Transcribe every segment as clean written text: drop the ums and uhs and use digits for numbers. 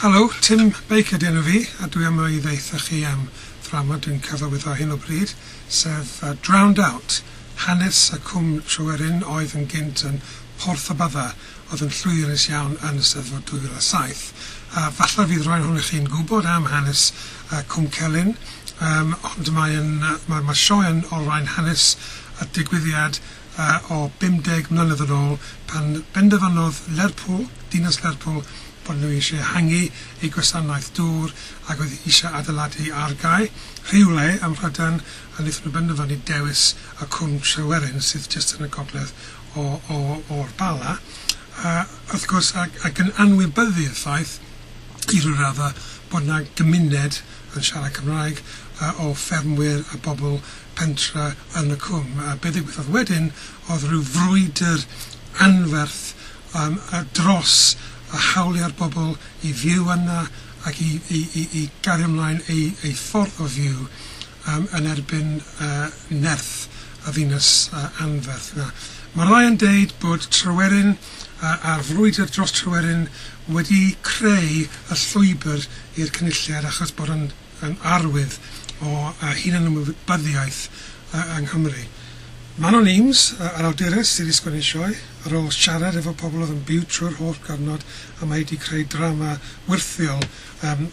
Helo, Tim Baker 'di enw fi, a dwi yma i ddeutha chi am ddrama dwi'n cyfarwyddo ar hyn o bryd, sef Drowned Out, hanes y cwm Tryweryn oedd yn gynt yn Porth y Bydda, oedd yn llwyddiannus iawn yn Eisteddfod 2007. A falle fydd rhai ohonoch chi'n gwybod am hanes Cwm Celyn, yym ond mae'n mae ma' sioe yn olrhain hanes y digwyddiad o 50 mlynedd yn ôl pan benderfynodd Lerpwl, dinas Lerpwl, bod nhw eisiau ehangu eu gwasanaeth dŵr ac oedd eisiau adeiladu argae rhywle ym Mhrydain a wnaethon nhw benderfynu dewis y cwm Tryweryn sydd jyst yn y gogledd o, o, o'r Bala. A wrth gwrs, ac, ac yn anwybyddu'r ffaith i ryw raddau bod 'na gymuned yn siarad Cymraeg o ffermwyr a bobl pentre yn y cwm. A be ddigwyddodd wedyn oedd rhyw frwydr anferth yym dros hawliau'r bobl i fyw yna ac i i i i gario ymlaen eu eu ffordd o fyw yym yn erbyn yy nerth y ddinas yy anferth 'na. Ma' rai yn deud bod Tryweryn a'r frwydr dros Tryweryn wedi creu y llwybr i'r Cynulliad achos bod yn yn arwydd o hunanymwybyddiaeth yng Nghymru. Manon Eames, yr awdures sydd 'di sgwennu sioe, ar ôl siarad efo pobl oedd yn byw trwy'r holl gyfnod a mae hi 'di creu drama wyrthiol yym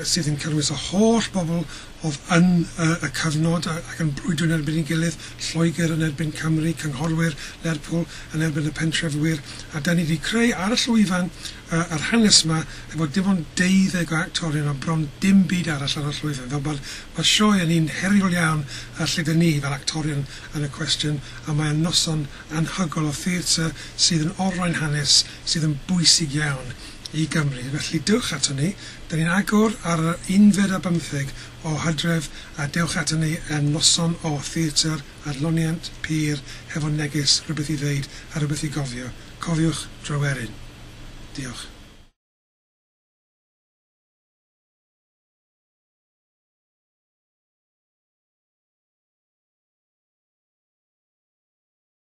sydd yn cynnwys y holl bobl oedd yn y cyfnod ac yn brwydro yn erbyn ei gilydd, Lloegr yn erbyn Cymru, cynghorwyr Lerpwl yn erbyn y pentrefwyr, a 'dan ni 'di creu ar y llwyfan yr hanes 'ma efo dim ond deuddeg o actorion a bron dim byd arall ar y llwyfan, fel ma'r ma'r sioe yn un heriol iawn a lle 'dyn ni fel actorion yn y cwestiwn a mae o'n noson anhygoel o theatr sydd yn olrhain hanes sydd yn bwysig iawn i Gymru. Felly dewch aton ni, 'dyn ni'n agor ar yr unfed ar bymtheg o Hydref a dewch aton ni am noson o theatr adloniant pur hefo neges, rhywbeth i ddeud a rhywbeth i gofio. Cofiwch Dryweryn. Diolch.